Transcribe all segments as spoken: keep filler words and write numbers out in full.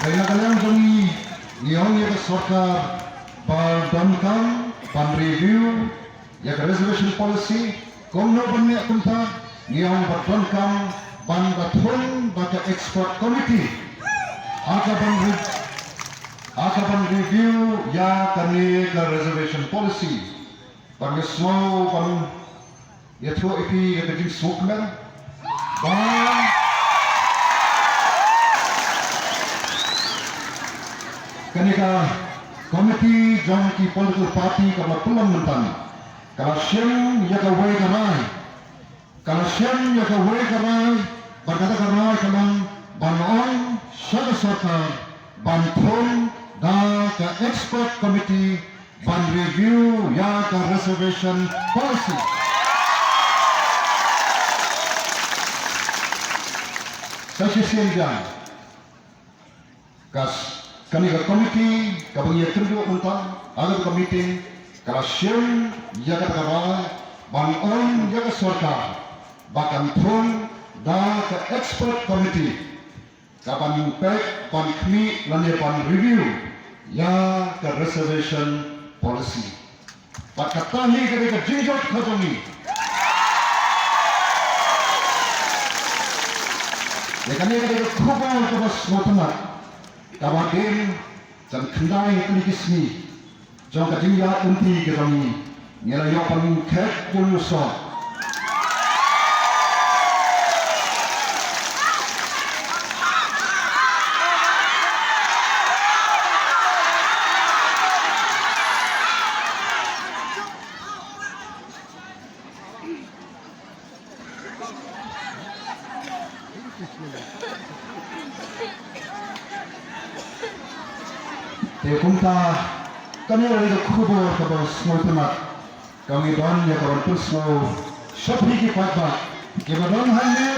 Te na ka liang jong ngi, ngi ong ïa ka sorkar ba donkam ban review ïa ka reservation policy, kumno ban leh kumta, ngi ong ba donkam ban da thung da ka expert committee ha ka ban re-, ha ka ban review ïa kane ka reservation policy. Ban ïa sngew ban ïathuh ïa phi ïa ka jingsngewkmen ba kane ka committee jong ki political party kaba la pynlong mynta ka la shim ïa kawei ka rai, ka la shim ïa kawei ka rai, bad kata ka rai ka long ban ong sha ka sorkar ban thung da ka expert committee ban review ïa ka reservation policy. Sa shisien biang, ka s-, kane ka committee kaba ngi ïakynduh mynta ha kane ka meeting ka la shim ïa kata ka rai ban ong ïa ka sorkar ba kan thung da ka expert committee ka ban peit, ban khmih lane ban review ïa ka reservation policy. Bad kata hi ka dei ka jingjop ka jong ngi. Ïa kane ka dei ka khubor kaba sngewtynnat kaba dei jan khyndai tylli ki sngi jong ka jingïaid lynti ka jong ngi, ngi la ïoh ban khet jong u sor. Te kumta, kane ka dei ka khubor kaba sngewtynnat kaba ngi don ïa ka ban pynsngew sha phi ki paidbah kiba don hangne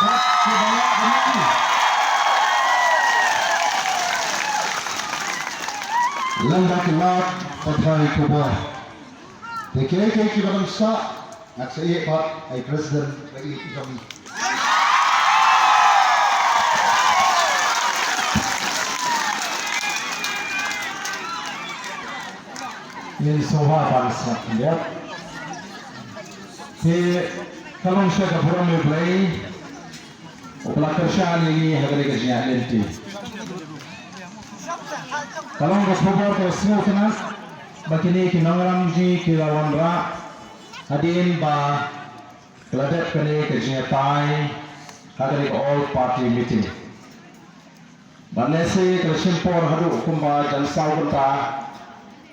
bad kiba lah ban ïohi lem bad ki lad pathai khubor. Te kiei kiei kiba dang sah, ngan sa ïeh pat ïa i president ba ïeit jong ngi. Ngin sngewbha ban sngap khyndiat. Te ka long sha ka burom U Blei uba la kyrshan ïa ngi ha kane ka jingïaid lynti. Ka long ka khubor kaba sngewtynnat ba kine ki nongïalam jong ngi ki la wanrah hadien ba ka la dep kane ka jingïatai ha kane ka all party meeting. Bad lehse ka la shim por haduh kumba jan saw kynta,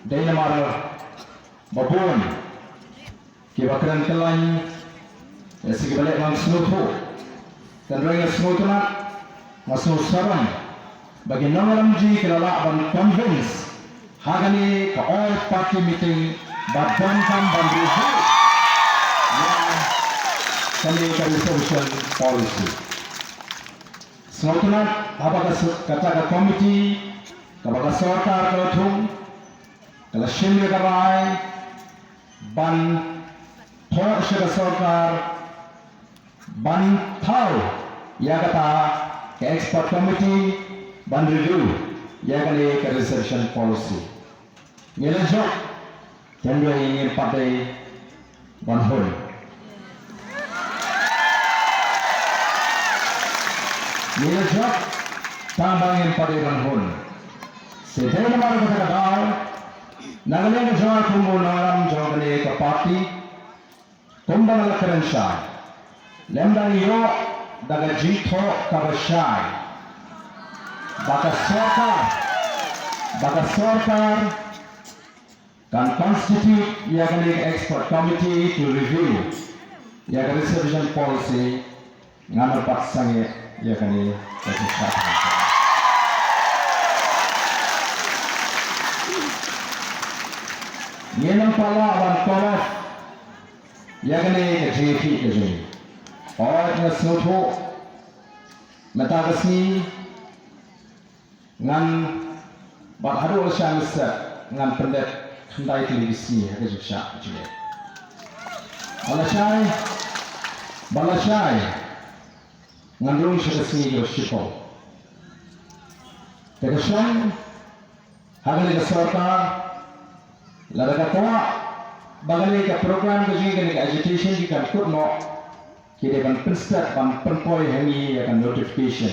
dei namar ba bun kiba kren kyllain, lehse kiba leh ban sngewthuh. Hynrei nga sngewtynnat, nga sngewsarong ba ki nongïalam jong ngi ki la lah ban convince ha kane ka all party meeting ba donkam ban review ïa kane ka reservation policy. Sngewtynnat haba ka s-, kata ka committee kaba ka sorkar ka la thung ka la shim ïa ka rai ban thoh sha ka sorkar ban thaw ïa kata ka expert committee ban review ïa kane ka reservation policy. Ngi la jop, tang ba ngim pat dei ban hun. Ngi la jop, tang ba ngim pat dei ban hun. Te dei namar kata ka daw, na ka liang ka jong nga kum u nongïalam jong kane ka party, kumba nga la kren shai, lymda ngi ïoh da ka jingthoh kaba shai ba ka sorkar, ba ka sorkar kan constitute ïa kane ka expert committee to review ïa ka reservation policy, ngan ym pat sangeh ïa kane ka jingshah. Ngin ym pat lah ban call off ïa kane ka jingïakhih ka jong ngi. Hooid, nga sngewthuh mynta ka sngi ngan, bad haduh lashai mynstep ngan pyndep khyndai tylli ki sngi ha ka jingshah jingeh. Bad lashai, bad lashai ngan rung sha ka sngi kaba shiphew. Te ka shong ha kane ka sorkar, lada ka kwah ba kane ka program ka jong ngi, kane ka agitation ki kan kut noh, ki dei ban pynstep, ban pynpoi ha ngi ïa ka notification.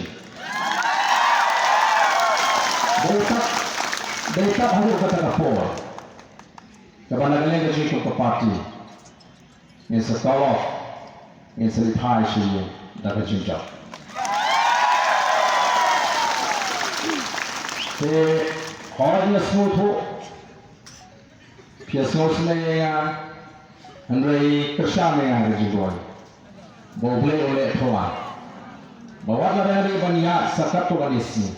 Dei tap, dei tap haduh kata ka por kaba na ka liang ka jong ngi kum ka party ngin sa call off, ngin sa leit phai sha ïing da ka jingjop. Te hooid nga sngewthuh phi ïa sngewsynei ïa nga, hynrei kyrshan ïa nga ha ka jingduwai ba U Blei un leh phylla ba wat lada nga dei ban ïaid sa katto katne sngi,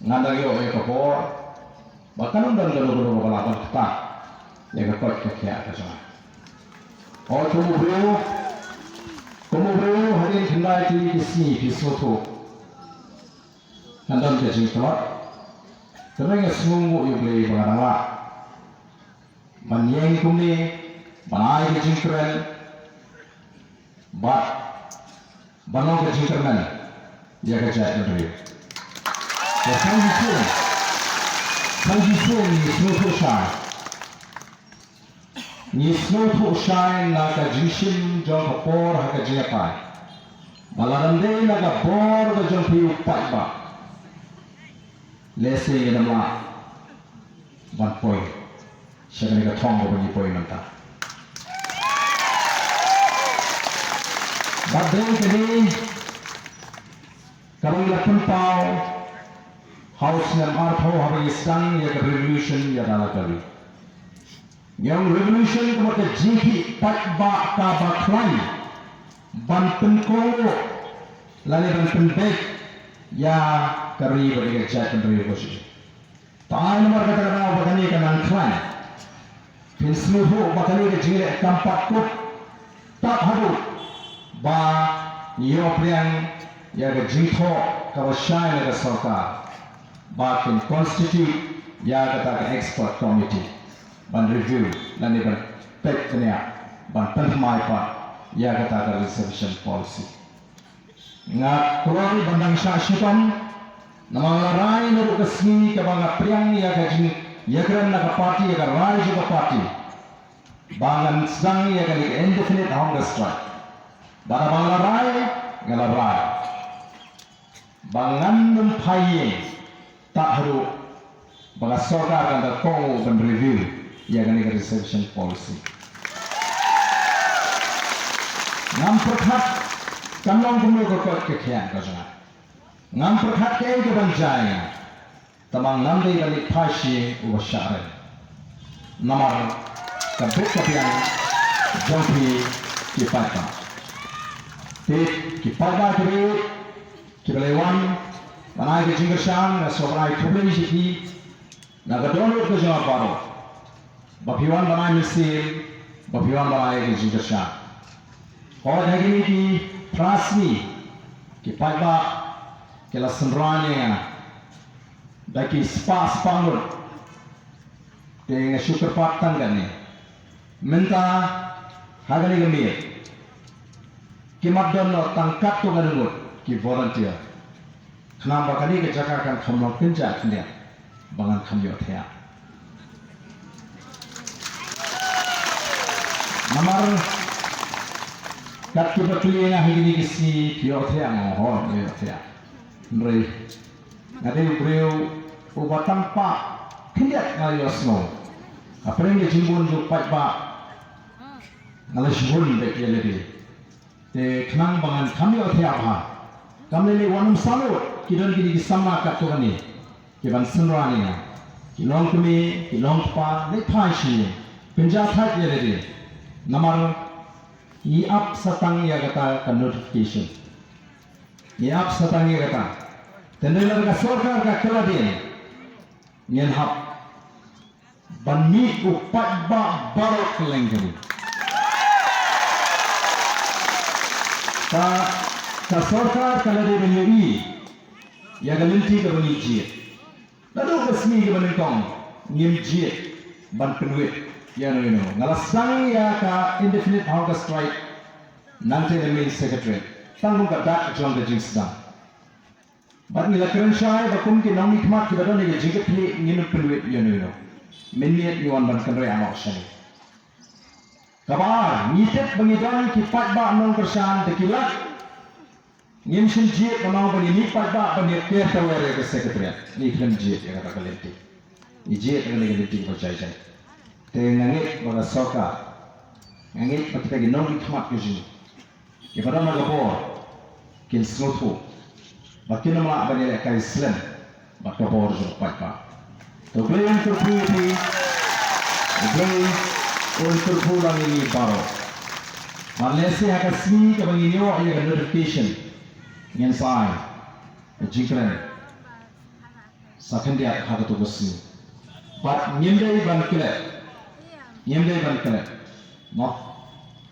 ngan dang ïoh ïa ka bor ba kan ym don kano kano kaba lah ban ktah ïa ka koit ka khiah ka jong nga. Hooid, kum u briew, kum u briew hadien khyndai tylli ki sngi, phi sngewthuh kan don ka jingtlot. Te nga sngewnguh ïa U Blei ba nga dang lah ban ïeng kumne, ban ai ka jingkren bad ban long ka jingkyrmen ïa ka jaitbynriew. Te tang shisien, tang shisien ngi sngewthuh shai, ngi sngewthuh shai na ka jingshim jong ka por ha ka jingïatai ba lada ym dei na ka bor ka jong phi u paidbah, lehse ngin ym lah ban poi sha kane ka thong kaba ngi poi mynta. Bad dei kane kaba ngi la pynpaw ha u snem arphew haba ngi sdang ïa ka revolution ïa la ka ri. Ngi ong revolution ka mut ka jingkhih paidbah kaba khlaiñ ban pynkohnguh lane ban pynbeit ïa ka ri bad ïa ka jaitbynriew ka jong ngi. Te ai namar kata ka daw ba kane ka nang khlaiñ. Phin sngewthuh ba kane ka jingleh kam pat kut tap haduh ba ngi ïoh pdiang ïa ka jingthoh kaba shai na ka sorkar ba kin constitute ïa kata ka expert committee ban review lane ban peit bniah, ban pynthymmai pat ïa kata ka reservation policy. Nga kloi ban dang shah shitom, namar nga la rai naduh ka sngi kaba nga pdiang ïa ka jingïakren na ka party, ïa ka rai jong ka party, ba ngan sdang ïa kane ka indefinite hunger strike. Bad haba nga la rai, nga la rai ba ngan nym phai ïing tad haduh ba ka sorkar kan da kohnguh ban review ïa kane ka reservation policy. Ngam pyrkhat kan long kumno ka koit ka khiah ka jong nga. Ngam pyrkhat kaei kaban jia ïa nga. Tangba ngam dei ban leit phai sha uba shah rem. Namar ka bit ka biang jong phi ki paidbah. Te ki paidbah kiba ïeit kiba la wan ban ai ka jingkyrshan, nga sngewbha ban ai khublei ïa phi na ka dohnud ka jong nga baroh, ba phi wan ban ai mynsiem, ba phi wan ban ai ka jingkyrshan. Hooid, ha kine ki phra sngi ki paidbah ki la synran ïa nga da ki spah spah ngut. Te nga shu kyrpad tang kane. Mynta ha kane ka miet kim don noh tang katto katne ngut ki volunteer. Khnang ba kane ka jaka kan kham long kynja khyndiat ba ngan kham ïohthiah. Namar kat kiba kylli ïa nga ha kine ki sngi, phi ïohthiah? Nga ong hooid, nga ïohthiah. Hynrei nga dei u briew uba tang pat khyndiat nga ïohsngew. Hapdeng ka jingbun jong u paidbah nga la shibun beit ïa lade. Te khnang ba ngan kham ïohthiah bha, kam lei lei wat nym salut, ki don kine ki samla katto katne kiban synran ïa nga. Ki long kmie, ki long kpa, leit phai sha ïing, pynjah thait ïa lade. Namar ngi ap sa tang ïa kata ka notification. Ngi ap sa tang ïa kata. Te ynda ka sorkar ka kylla dien, ngin hap ban mih u paidbah baroh kylleng kane. Ka, ka sorkar ka la dei ban ïohi ïa ka lynti kaba ngi jied. Naduh ka sngi kaba nyngkong ngim jied ban pynwit ïa uno uno. Nga la sdang ïa ka indefinite hunger strike nangtei na main secretariat tang kum ka dak jong ka jingsdang. Bad ngi la kren shai ba kum ki nongmihkhmat kiba don ha ka jingkitkhlieh ngin ym pynwit ïano ïano. Mynmiet ngi wan ban kynriah noh shane. Kaba ar, ngi tip ba ngi don ki paidbah nongkyrshan, te ki lak. Ngim shym jied ban ong ba ngi mih paidbah ban ïa ker tawer ïa ka Secretariat. Ngi khlem jied ïa kata ka lynti. Ngi jied ïa kane ka lynti kaba jai jai. Te nga ngeit ba ka sorkar, nga ngeit ba kita ki nongmihkhmat ka jong ngi, kiba don ha ka bor, kin sngewthuh ba kin ym lah ban ïalehkai slem bad ka bor jong u paidbah. Te U Blei un kyrkhu ïa phi, U Blei un kyrkhu lang ïa ngi baroh. Bad lehse ha ka sngi kaba ngin ïoh ïa ka notification, ngin sa ai ka jingkren sa khyndiat ha kato ka sngi. Bad ngim dei ban klet, ngim dei ban klet. Mo,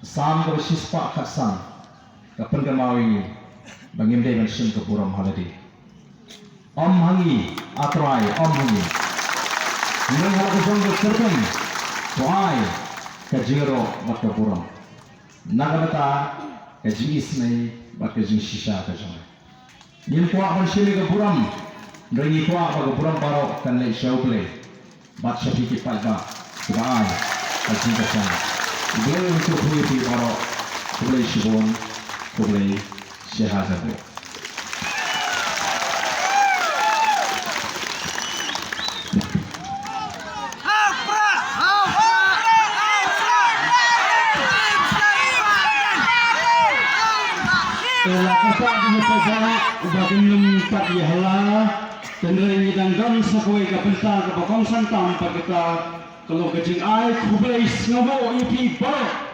Salm kaba shispah khatsan ka pynkynmaw ïa ngi ba ngim dei ban shim ka burom ha lade. Ym ha ngi, A Trai, ym ha ngi. Hynrei ha la ka jong ka kyrteng to ai ka jingïaroh bad ka burom na ka bynta ka jingisynei bad ka jingshisha ka jong ngi. Ngim kwah ban shim ïa ka burom, hynrei ngi kwah ba ka burom baroh kan leit sha U Blei bad sha phi ki paidbah kiba ai ka jingkyrshan. U Blei un kyrkhu ïa phi baroh. Khublei shibun, khublei shihajar nguh. Te la kata ka mut ba kin ym pat ïa hala, hynrei ngi dang don sa kawei ka bynta kaba kongsan tam bad kata ka long ka jingai khublei sngewnguh ïa phi baroh.